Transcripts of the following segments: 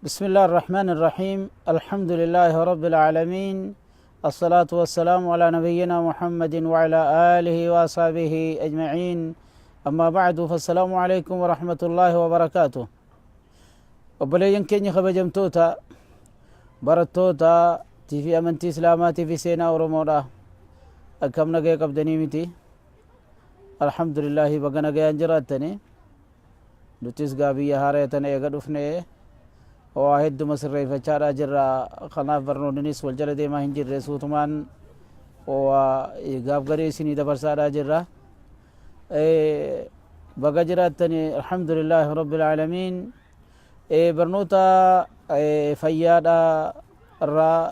بسم الله الرحمن الرحيم الحمد لله رب العالمين الصلاة والسلام على نبينا محمد وعلى آله وأصحابه أجمعين أما بعد فالسلام عليكم ورحمة الله وبركاته Obboleeyyan keenya kabajamtoota barattoota TV amantii Islaamaatii fi seenaa Oromoodha. Akkam nagaya qabdanii miti? Alhamdulillaahi baga nagayaan jiraattani. Nutis gaa biyya haaraya tana eega dhufne waa hedduma sirreeffachaadhaa jirra. Kanaaf barnoonninis wal jala deemaa hin jirre suutumaan waa gaaf garii isinii dabarsaadhaa jirra. Baga jiraattani alhamdulillaahi rabbil aalamiin. Barnoota fayyaadha irraa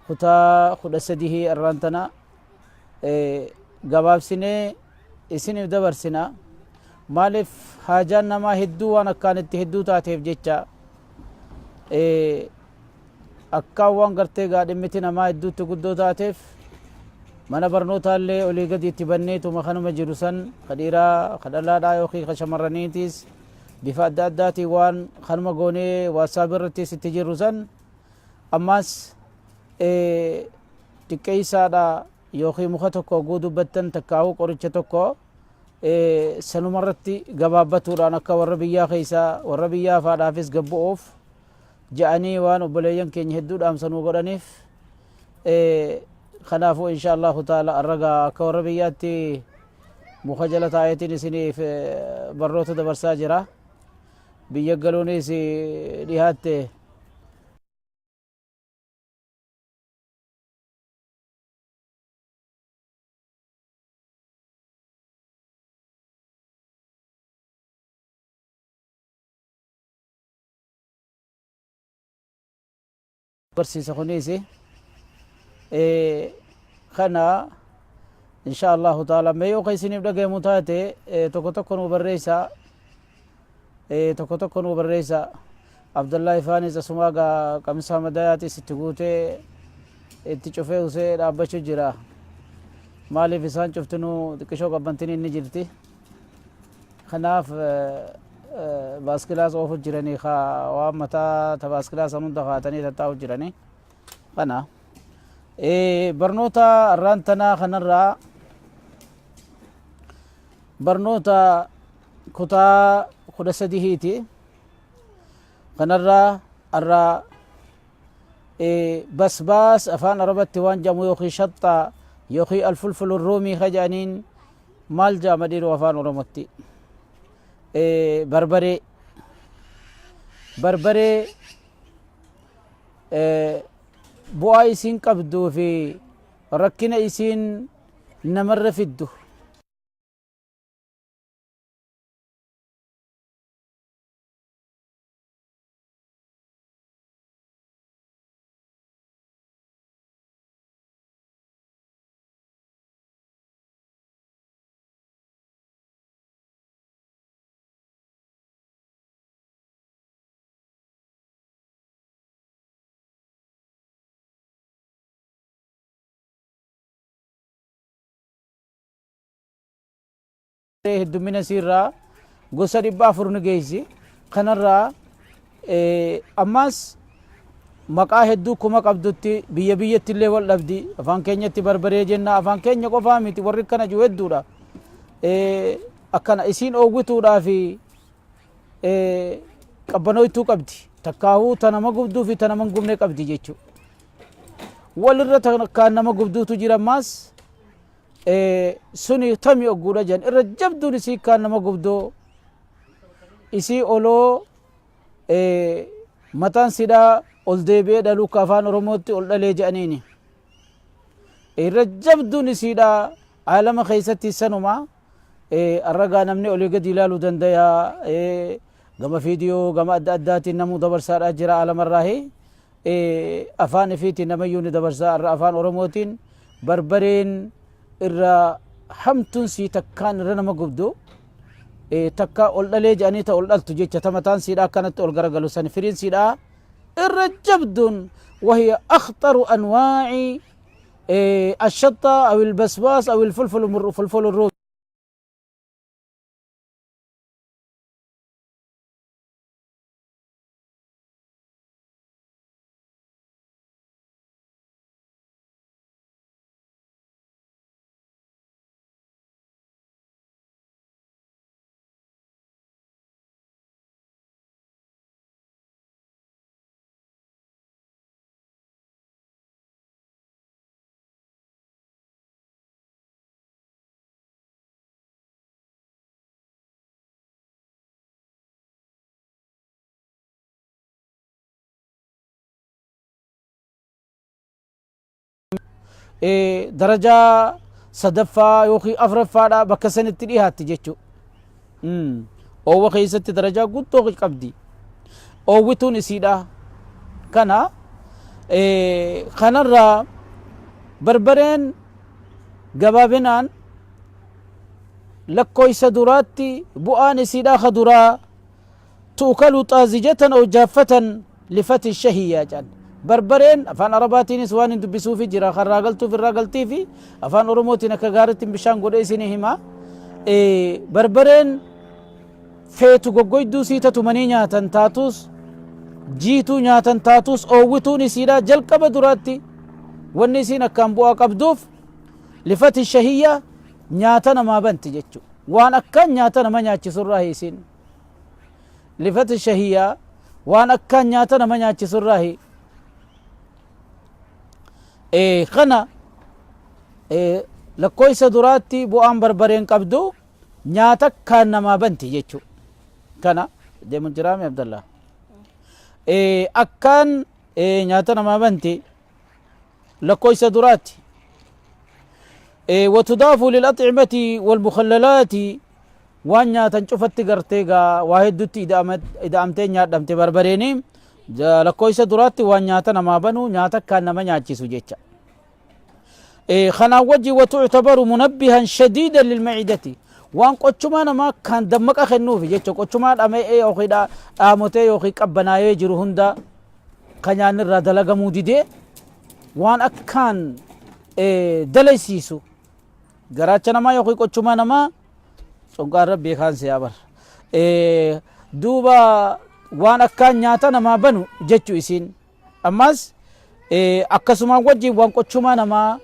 kutaa 13 irraan tana gabaabsinee isiniif dabarsina. Maaliif haajaan namaa hedduu waan akkaan itti hedduu taateef jecha akkaan waan gartee gaa dhimmiti namaa hedduutti guddoo taateef mana barnootaallee olii gadi itti banneetuma kanuma jiru san ka dhiiraa ka dhalaadhaa yookiin ka shamarraniitiis bifa adda addaatiin waan kanuma goonee WhatsApp irrattis itti jirru san ammaas xiqqeeysaadha yookiin muka tokko oguu dubbattan takkaa'uu qoricha tokko sanuma irratti gabaabbatuudhaan akka warra biyyaa keessaa warra biyyaa faadhaafis gabbu'uuf ja'anii waan obboleeyyan keenya hedduu dhaamsa nuu godhaniif kanaafuu insha allahu taala arragaa akka warra biyyaatti muka jala taa'eetiin isiniif barnoota dabarsaa jira biyya galuunis dhihaatte. Barsiisa kunis kana insha allahu taala mee yoo ka isiniif dhagayamu taate tokko tokko nuu barreessa, tokko tokko nuu barreessa. Abdallah Ifaanis asumaa gaa qamsaa madayaatis itti guutee itti cufee usee dhaabbachuu jira. Maaliif isaan cuftinuu xiqqishoo qabbantiniin ni jirti. Kanaaf baaskilaas oofu jiranii ka waan mataa ta baaskilaa san hunda kaatanii tattaa'u jiranii. Kana barnoota arraan tanaa kanarraa barnoota kutaa 13ti. Kanarraa arraa basbaas afaan arabatti waan jedhamu yookiin shaxxaa yookiin alfulfulu ruumii ka jedhaniin maal jedhama dhiiroo afaan oromotti? Barbaree, barbaree bu'aa isiin qabduu fi rakkina isiin namarra fiddu. Heddummina isiirraa gosa 400 ni geessi. Kanarraa ammaas maqaa hedduu kuma qabdutti biyya biyyatti illee wal dhabdi. Afaan keenyatti barbaree jenna. Afaan keenya qofaa miti warri akkana jiru hedduudha. Akkana isiin oowwituudhaa fi qabbanooytuu qabdi. Takkaahuu ta nama gubduu fi ta nama hin gubne qabdi jechuudha. Walirra takkaan nama gubduutu jira ammaas suni tami ogguudha jedhan irra jabduun isii kaan nama gubdoo isii oloo mataan sidhaa ol deebi'ee dhaluu akka afaan oromootti ol dhalee jedhaniini irra jabduun isiidha aalama keessatti sanuma arragaa namni olii gadi ilaaluu dandaya gama fiidiyoo gama adda addaatiin namuu dabarsaadhaa jira aalamarraahi afaan ifiitiin namayyuu ni dabarsa. Arra afaan oromootiin barbareen irra hamtuun sii takkaan irra nama gubdu takka ol dhalee jedhanii ta ol dhaltu jecha ta mataan siidhaa akkanatti ol garagalu san firiin siidhaa irra jabduun wahiya akhxaru anwaa'i ashaxxa aw ilbasbaas aw ilfulfulu fulfulu ruum. Darajaa sadaffaa yookiin afraffaadha bakka sanitti dhihaatti jechuudha. Oowwa keessatti darajaa guddoo qabdi. Oowwituun isiidha. Kana kanarraa barbareen gabaabinaan lakkooysa duraatti bu'aan isiidha ka duraa tu'kalu xaazijatan aw jaaffatan lifati shahiyyaa jedhan. Barbareen afaan Arabaatiinis waan hin dubbisuufi jira kan raagaltuuf irraa galtiifi afaan Oromootiin akka gaariitti bishaan godhee isinii hima. Barbareen feetu goggoyduu siita tumanii nyaatan taatus jiituu nyaatan taatus oowwituun isiidha jalqaba duraatti wanni isiin akkaan bu'aa qabduuf lifati shahiyyaa nyaata namaa banti jechuudha. Waan akkaan nyaata nama nyaachisurraa isiin. Lifati shahiyyaa waan akkaan nyaata nama nyaachisurraahi. Kana lakkoofsa duraatti bu'aan barbareen qabdu nyaata akkaan namaa banti jechuudha. Kana deemu jiraame Abdallah. Akkaan nyaata namaa banti lakkoofsa duraatti. Watudaafu lil'axcimati walmukhallalaati waan nyaatan cufatti gartee gaa waa hedduutti ida'amtee nyaadhamte barbareeni lakkoofsa duraatti waan nyaata namaa banu nyaata akkaan nama nyaachisu jecha. Kanaan wajji watuctabaru munabbihan shadiidan lilmacidati waan qochumaa namaa akkaan dammaqa kennuufi jecha qochumaa dhama'ee yookiin dhaamotee yookiin qabbanaayee jiru hunda ka nyaanni irraa dalagamuu didee waan akkaan dalaysiisu garaacha namaa yookiin qochumaa namaa conqaan rabbii kaan siyaa bar duuba waan akkaan nyaata namaa banu jechu isiin ammas akkasumaan wajjin waan qochumaa namaa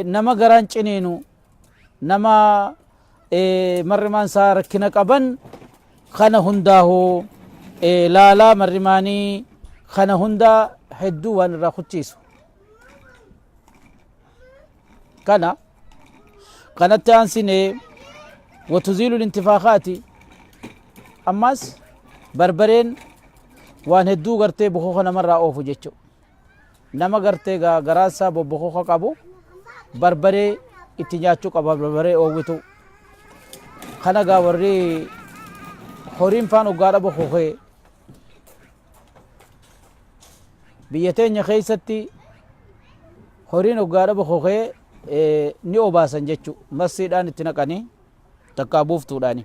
Nama garaan ciniinu nama marrimaan isaa rakkina qaban kana hundaahu laalaa marrimaanii kana hunda hedduu waan irraa kuchiisu. Kana kanatti aansine watuziilu lintifaakaati ammas barbareen waan hedduu gartee bokoka namarraa oofu jechuudha. Nama gartee garaa isaa bobbokoka qabu barbaree itti nyaachuu qaba barbaree oowwitu. Kana gaa warri horiin faan hoggaadha bokokee biyya teenya keessatti horiin hoggaadha bokokee ni obaasan jechuudha. Massiidhaan itti naqanii takkaa buuftuudhaani.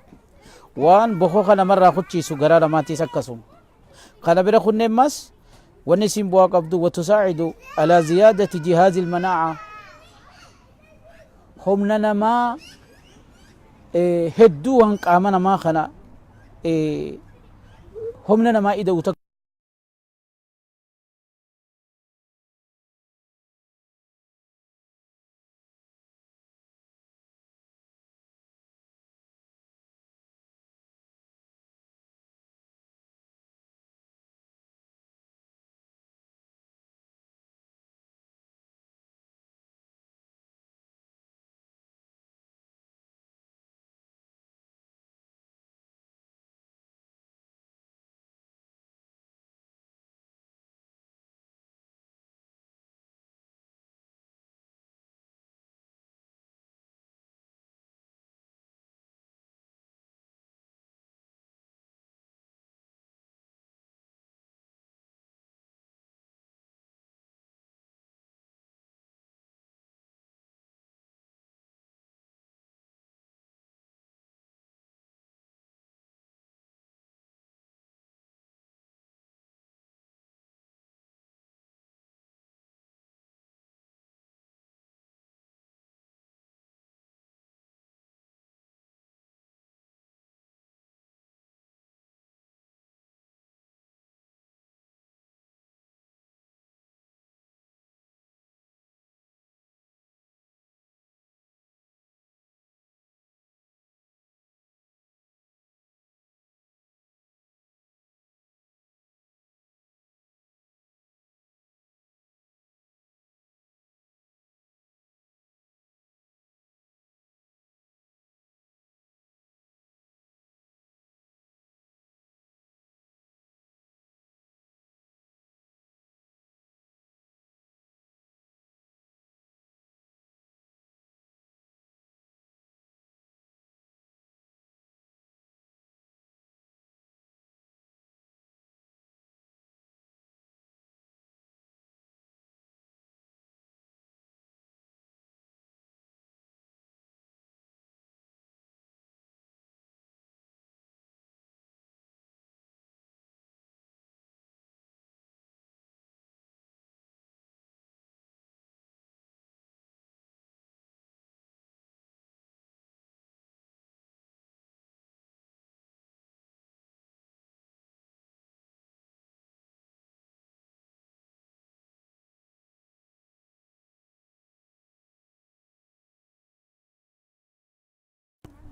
Waan bokoka namarraa kuchiisu garaa namaatiis akkasuma. Kana bira kunneen mas wanni isiin bu'aa qabdu watusaacidu alaa ziyaadati jihaazil manaa'a humna namaa hedduu waan qaama namaa kana humna namaa ida'u takka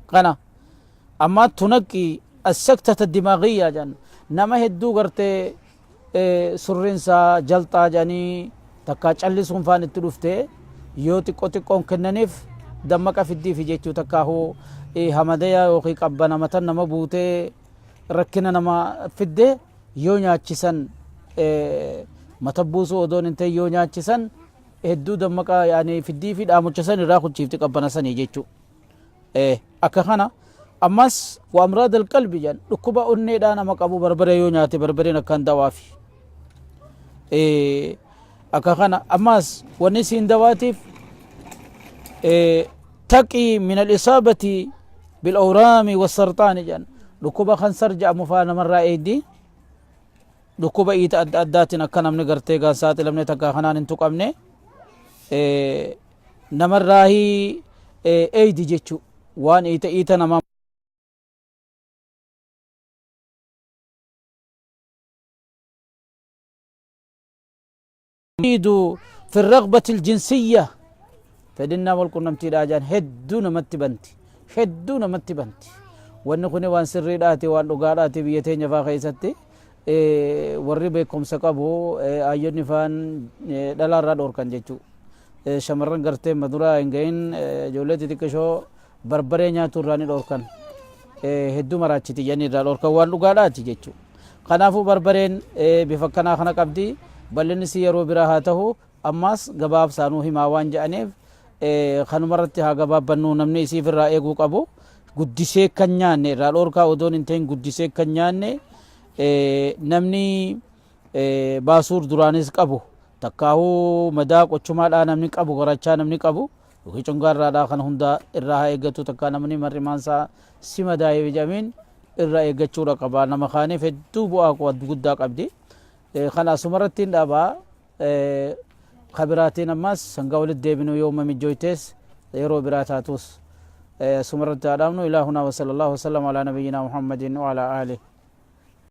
Kana ammaa tunaqqi assaktata dimaagiyyaa jedhan, nama hedduu gartee surriinsaa jalxaa jedhanii takkaa callisuun faan itti dhufte, yoo xiqqo xiqqoon kennaniif dammaqa fiddiifi jechuu. Takkaa hoo hamadaya yookiin qabbana matan nama buutee rakkina nama fidde, yoo nyaachisan, mata buusuu odoon hin ta'in, yoo nyaachisan hedduu dammaqa yaani fiddiifi dhaamucha san irraa kuchiifti qabbana sanii jechuu. Akka kana ammas wa amraad alqalbi jedhan, dhukkuba onneedhaa nama qabu barbaree yoo nyaate barbareen akkaan dawaafi. Akka kana ammas wanni isiin dawaatiif taqii min al-isaabati bil-awraami was-sarxaani jedhan, dhukkuba kansar jedhamu faa namarraa eegdi. Dhukkuba iita adda addaatiin akka namni gartee gaan saaxilamne, takka kanaan hin tuqamne namarraahii eeydi jechu, waan iita iita namaa. Iidu fi ragbati aljinsiyya, fedhinnaa wal qunnamtiidhaa jaan hedduu namatti banti, hedduu namatti banti. Wanni kuni waan sirriidhaati, waan dhugaadhaati. Biyya teenya faa keessatti warri beekumsa qabu, ayyonni faan dhalaarraa dhoorkan jechuu. Shamarran gartee maduraa hin gahin, ijoollee xixiqqishoo barbaree nyaatu irraa ni dhoorkan. Hedduu maraachiti jedhanii irraa dhoorkan, waan dhugaadhaati jechuu. Kanaafuu barbareen bifa akkanaa kana qabdi. Bal'inni si yeroo biraa haa ta'u, ammaas gabaabsaanuu himaa waan jedhaniif kanumarratti haa gabaabbannu. Namni isiif irraa eeguu qabu, guddisee kan nyaanne irraa dhoorkaa odoon hin ta'in, guddisee kan nyaanne, namni baasuur duraanis qabu, takkaahuu madaa qochumaadhaa namni qabu, garachaa namni qabu yookiin cungaarraadhaa, kana hunda irraa haa eeggatu. Takkaa namni mar'imaansaa si madaa'e jedhamiin irraa eeggachuudha qaba. Nama kaaniif hedduu bu'aa guddaa qabdi. Kana asumarratti hin dhaabaa. Kabiraatiin ammas hanga walitti deebinu, yooma mijjooytees yeroo biraa taatus, asumarratti haa dhaabnu. Ilaahunaa wa sallallahu wasallam alaa nabiyyinaa Muhammadin wa alaa aalihi.